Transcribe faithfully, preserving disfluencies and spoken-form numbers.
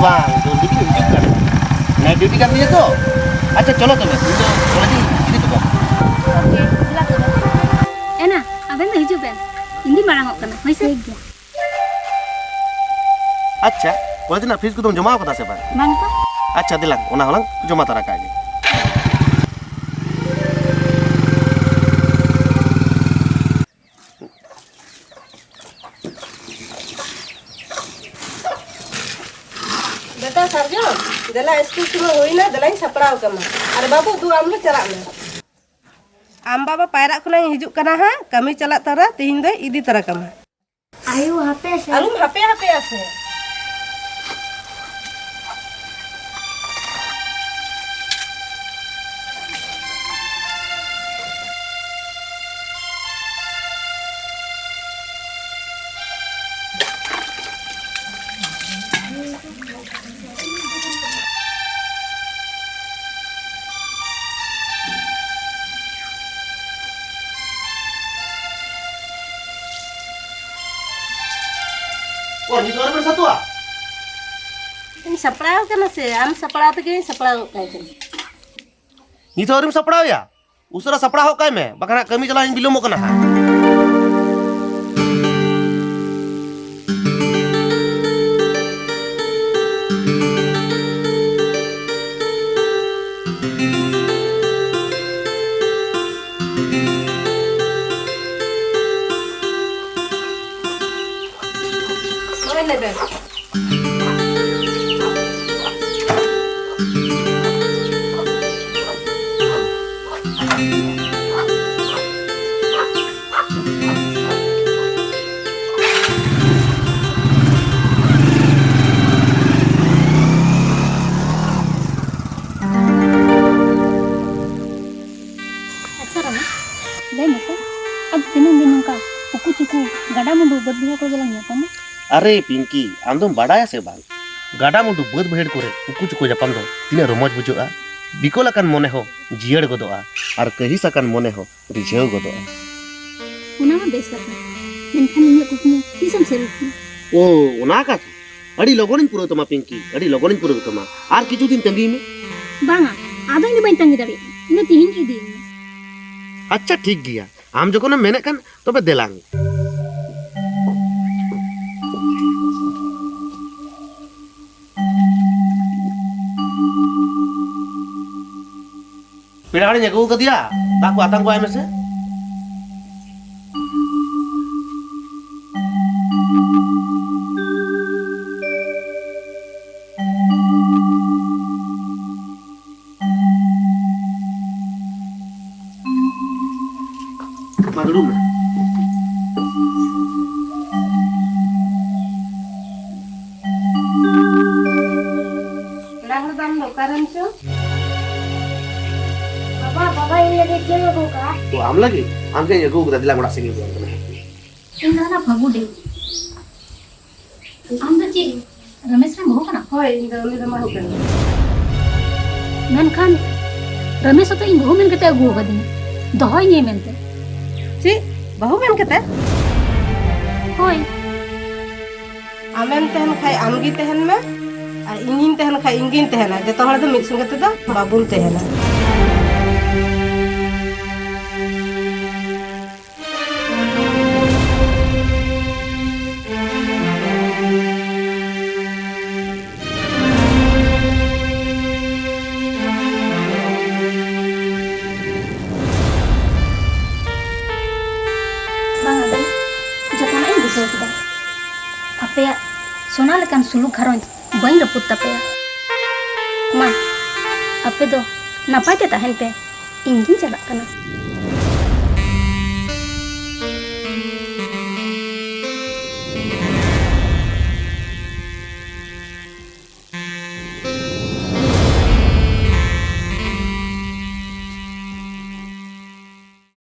ᱵᱟᱝ, ᱡᱚᱞᱫᱤ ᱜᱤᱧ ᱦᱤᱡᱩᱜ ᱠᱟᱱᱟ᱾ ᱱᱟᱭᱤᱴ ᱰᱤᱭᱩᱴᱤ ᱠᱟᱱ ᱛᱤᱧᱟ ᱛᱚ᱾ ᱟᱪᱪᱷᱟ, ᱪᱚᱞᱚ ᱛᱚᱵᱮ, ᱤᱧ ᱫᱚ ᱠᱚᱞᱮᱡᱽ ᱤᱧ ᱤᱫᱤ ᱦᱚᱴᱚ ᱠᱟᱜᱼᱟ᱾ ᱳᱠᱮ, ᱪᱟᱞᱟᱜ ᱠᱟᱱᱟ᱾ ᱮᱱᱟ, ᱟᱵᱮᱱ ᱫᱚ ᱦᱤᱡᱩᱜ ᱵᱮᱱ, ᱤᱧ ᱫᱚᱧ ᱢᱟᱲᱟᱝ ᱚᱜ ᱠᱟᱱᱟ, ᱦᱳᱭ ᱥᱮ? ᱴᱷᱤᱠ ᱜᱮᱭᱟ᱾ ᱟᱪᱪᱷᱟ, ᱠᱚᱞᱮᱡᱽ ᱨᱮᱱᱟᱜ ᱯᱷᱤᱥ ᱠᱚᱫᱚᱢ ᱡᱚᱢᱟ ᱟᱠᱟᱫᱟ ᱥᱮ ᱵᱟᱝ? ᱵᱟᱝ ᱛᱚ᱾ ᱟᱪᱪᱷᱟ, ᱫᱮᱞᱟᱝ, ᱚᱱᱟ ᱦᱚᱸᱞᱟᱝ ᱡᱚᱢᱟ ᱛᱟᱨᱟ ᱠᱟᱜ ᱜᱮ᱾ ᱵᱮᱴᱟ ᱥᱟᱨᱡᱚᱢ, ᱫᱮᱞᱟ ᱥᱠᱩᱞ ᱥᱚᱢᱚᱭ ᱦᱩᱭᱱᱟ, ᱫᱮᱞᱟᱧ ᱥᱟᱯᱲᱟᱣ ᱠᱟᱢᱟ᱾ ᱟᱨ ᱵᱟᱹᱵᱩ, ᱫᱩ ᱟᱢ ᱦᱚᱸ ᱪᱟᱞᱟᱜ ᱢᱮ᱾ ᱟᱢ ᱵᱟᱵᱟ ᱯᱟᱭᱨᱟᱜ ᱠᱷᱚᱱᱟᱜ ᱤᱧ ᱦᱤᱡᱩᱜ ᱠᱟᱱᱟ ᱦᱟᱸᱜ, ᱠᱟᱹᱢᱤ ᱪᱟᱞᱟᱜ ᱛᱚᱨᱟ ᱛᱤᱦᱤᱧ ᱫᱚᱭ ᱤᱫᱤ ᱛᱚᱨᱟ ᱠᱟᱢᱟ᱾ ᱟᱭᱳ, ᱦᱟᱯᱮ ᱥᱮ᱾ ᱟᱞᱚᱢ ᱦᱟᱯᱮ ᱦᱟᱯᱮᱭᱟ ᱥᱮ᱾ ᱚ, ᱱᱤᱛ ᱦᱚᱸ ᱟᱹᱣᱨᱤ ᱵᱮᱱ ᱥᱟᱹᱛᱚᱜᱼᱟ? ᱤᱧ ᱥᱟᱯᱲᱟᱣ ᱠᱟᱱᱟ ᱥᱮ, ᱟᱢ ᱥᱟᱯᱲᱟᱣ ᱛᱮᱜᱮᱧ ᱥᱟᱯᱲᱟᱣ ᱜᱚᱫ ᱠᱟᱭ ᱠᱟᱱᱟ᱾ ᱱᱤᱛ ᱦᱚᱸ ᱟᱹᱣᱨᱤᱢ ᱥᱟᱯᱲᱟᱣ ᱮᱭᱟ? ᱩᱥᱟᱹᱨᱟ ᱥᱟᱯᱲᱟᱣ ᱦᱚᱫ ᱠᱟᱭ ᱢᱮ, ᱵᱟᱠᱷᱟᱱ ᱦᱟᱸᱜ ᱠᱟᱹᱢᱤ ᱪᱟᱞᱟᱜ ᱤᱧ ᱵᱤᱞᱚᱢᱚᱜ ᱠᱟᱱᱟ ᱦᱟᱸᱜ᱾ ᱦᱳᱭ, ᱞᱟᱹᱭ ᱵᱮᱱ᱾ ᱟᱪᱪᱷᱟ ᱨᱟᱢᱟ, ᱞᱟᱹᱭ ᱢᱮᱥᱮ, ᱟᱫᱚ ᱛᱤᱱᱟᱹᱜ ᱫᱤᱱ ᱱᱚᱝᱠᱟ ᱩᱠᱩ ᱪᱩᱠᱩ ᱜᱟᱰᱟ ᱢᱩᱰᱩ ᱵᱟᱹᱫᱽ ᱵᱟᱹᱭᱦᱟᱹᱲ ᱠᱚᱨᱮ ᱫᱚᱞᱟᱝ ᱧᱟᱯᱟᱢᱟ? ᱟᱨᱮ ᱯᱤᱝᱠᱤ, ᱟᱢ ᱫᱚᱢ ᱵᱟᱰᱟᱭᱟ ᱥᱮ ᱵᱟᱝ? ᱜᱟᱰᱟ ᱢᱩᱰᱩ ᱵᱟᱹᱫᱽ ᱵᱟᱹᱭᱦᱟᱹᱲ ᱠᱚᱨᱮ ᱩᱠᱩ ᱪᱩᱠᱩ ᱧᱟᱯᱟᱢ ᱫᱚ ᱛᱤᱱᱟᱹᱜ ᱨᱚᱢᱚᱡᱽ ᱵᱩᱡᱷᱟᱹᱜᱼᱟ᱾ ᱵᱤᱠᱚᱞ ᱟᱠᱟᱱ ᱢᱚᱱᱮ ᱦᱚᱸ ᱡᱤᱭᱟᱹᱲ ᱜᱚᱫᱚᱜᱼᱟ ᱟᱨ ᱠᱟᱹᱦᱤᱥ ᱟᱠᱟᱱ ᱢᱚᱱᱮ ᱦᱚᱸ ᱨᱤᱡᱷᱟᱹᱣ ᱜᱚᱫᱚᱜᱼᱟ᱾ ᱚᱱᱟ ᱢᱟ ᱵᱮᱥ ᱠᱟᱛᱷᱟ, ᱢᱮᱱᱠᱷᱟᱱ ᱤᱧᱟᱹᱜ ᱠᱩᱠᱢᱩ ᱛᱤᱥᱮᱢ ᱥᱟᱹᱨᱤ ᱠᱮᱫᱟ? ᱳ, ᱚᱱᱟ ᱠᱟᱛᱷᱟ᱾ ᱟᱹᱰᱤ ᱞᱚᱜᱚᱱᱤᱧ ᱯᱩᱨᱟᱹᱣ ᱛᱟᱢᱟ ᱯᱤᱝᱠᱤ, ᱟᱹᱰᱤ ᱞᱚᱜᱚᱱᱤᱧ ᱯᱩᱨᱟᱹᱣ ᱛᱟᱢᱟ᱾ ᱟᱨ ᱠᱤᱪᱷᱩ ᱫᱤᱱ ᱛᱟᱺᱜᱤᱭ ᱢᱮ᱾ ᱵᱟᱝᱟ, ᱟᱫᱚ ᱤᱧ ᱫᱚ ᱵᱟᱹᱧ ᱛᱟᱺᱜᱤ ᱫᱟᱲᱮᱭᱟᱜᱼᱟ, ᱤᱧ ᱫᱚ ᱛᱤᱦᱤᱧ ᱜᱮ ᱤᱫᱤᱭᱟᱹᱧ ᱢᱮ᱾ ᱟᱪᱪᱷᱟ, ᱴᱷᱤᱠ ᱜᱮᱭᱟ, ᱟᱢ ᱡᱚᱠᱷᱚᱱᱮᱢ ᱢᱮᱱᱮᱫ ᱠᱟᱱ, ᱛᱚᱵᱮ ᱫᱮᱞᱟᱝ᱾ ᱯᱮᱲᱟ ᱦᱚᱲᱤᱧ ᱟᱹᱜᱩ ᱟᱠᱟᱫᱮᱭᱟ, ᱫᱟᱜ ᱠᱚ ᱟᱛᱟᱝ ᱠᱚ ᱟᱭ ᱢᱮᱥᱮ᱾ ᱢᱟ ᱫᱩᱲᱩᱵ ᱢᱮ᱾ ᱯᱮᱲᱟ ᱦᱚᱲ ᱫᱚ ᱟᱢ ᱫᱚ ᱚᱠᱟᱨᱮᱱ ᱪᱚ? ᱵᱟᱵᱟ, ᱵᱟᱵᱟ ᱤᱧ ᱞᱟᱹᱜᱤᱫ ᱪᱮᱫ ᱮᱢ ᱟᱹᱜᱩ ᱠᱟᱜᱼᱟ? ᱚ, ᱟᱢ ᱞᱟᱹᱜᱤᱫ? ᱟᱢ ᱴᱷᱮᱱ ᱤᱧ ᱟᱹᱜᱩ ᱠᱟᱫᱟ, ᱫᱮᱞᱟ ᱚᱲᱟᱜ ᱥᱮᱫ ᱤᱧ ᱤᱫᱤᱭᱟᱢ ᱠᱟᱱᱟ᱾ ᱤᱧ ᱫᱚ ᱚᱱᱟ ᱯᱷᱟᱹᱜᱩ ᱰᱮ᱾ ᱟᱢ ᱫᱚ ᱪᱮᱫ ᱨᱚᱢᱮᱥ ᱨᱮᱱ ᱵᱟᱹᱦᱩ ᱠᱟᱱᱟᱢ? ᱦᱳᱭ, ᱤᱧ ᱫᱚ ᱩᱱᱤ ᱫᱚ ᱵᱟᱹᱦᱩ ᱠᱟᱹᱱᱟᱹᱧ᱾ ᱢᱮᱱᱠᱷᱟᱱ ᱨᱚᱢᱮᱥ ᱦᱚᱸᱛᱚ ᱤᱧ ᱵᱟᱹᱦᱩ ᱢᱮᱱ ᱠᱟᱛᱮ ᱟᱹᱜᱩ ᱟᱠᱟᱫᱤᱧᱟ, ᱫᱚᱦᱚᱭᱤᱧᱟᱹᱭ ᱢᱮᱱᱛᱮ᱾ ᱪᱮᱫ? ᱵᱟᱹᱦᱩ ᱢᱮᱱ ᱠᱟᱛᱮ? ᱦᱳᱭ᱾ ᱟᱢᱮᱢ ᱛᱟᱦᱮᱱ ᱠᱷᱟᱡ ᱟᱢᱜᱮ ᱛᱟᱦᱮᱱ ᱢᱮ, ᱟᱨ ᱤᱧᱤᱧ ᱛᱟᱦᱮᱱ ᱠᱷᱟᱡ ᱤᱧᱜᱤᱧ ᱛᱟᱦᱮᱱᱟ᱾ ᱡᱚᱛᱚ ᱦᱚᱲ ᱫᱚ ᱢᱤᱫ ᱥᱚᱸᱜᱮ ᱛᱮᱫᱚ ᱵᱟᱵᱚᱱ ᱛᱟᱦᱮᱱᱟ᱾ ᱵᱟᱝᱟ ᱫᱟᱹᱭ, ᱡᱚᱛᱚᱱᱟᱜ ᱤᱧ ᱵᱩᱡᱷᱟᱹᱣ ᱠᱮᱫᱟ᱾ ᱟᱯᱮᱭᱟᱜ ᱥᱚᱱᱟ ᱞᱮᱠᱟᱱ ᱥᱩᱞᱩᱠ ᱜᱷᱟᱨᱚᱸᱡᱽ ᱵᱟᱹᱧ ᱨᱟᱹᱯᱩᱫ ᱛᱟᱯᱮᱭᱟ᱾ ᱢᱟ, ᱟᱯᱮ ᱫᱚ ᱱᱟᱯᱟᱭ ᱛᱮ ᱛᱟᱦᱮᱱ ᱯᱮ, ᱤᱧ ᱜᱤᱧ ᱪᱟᱞᱟᱜ ᱠᱟᱱᱟ᱾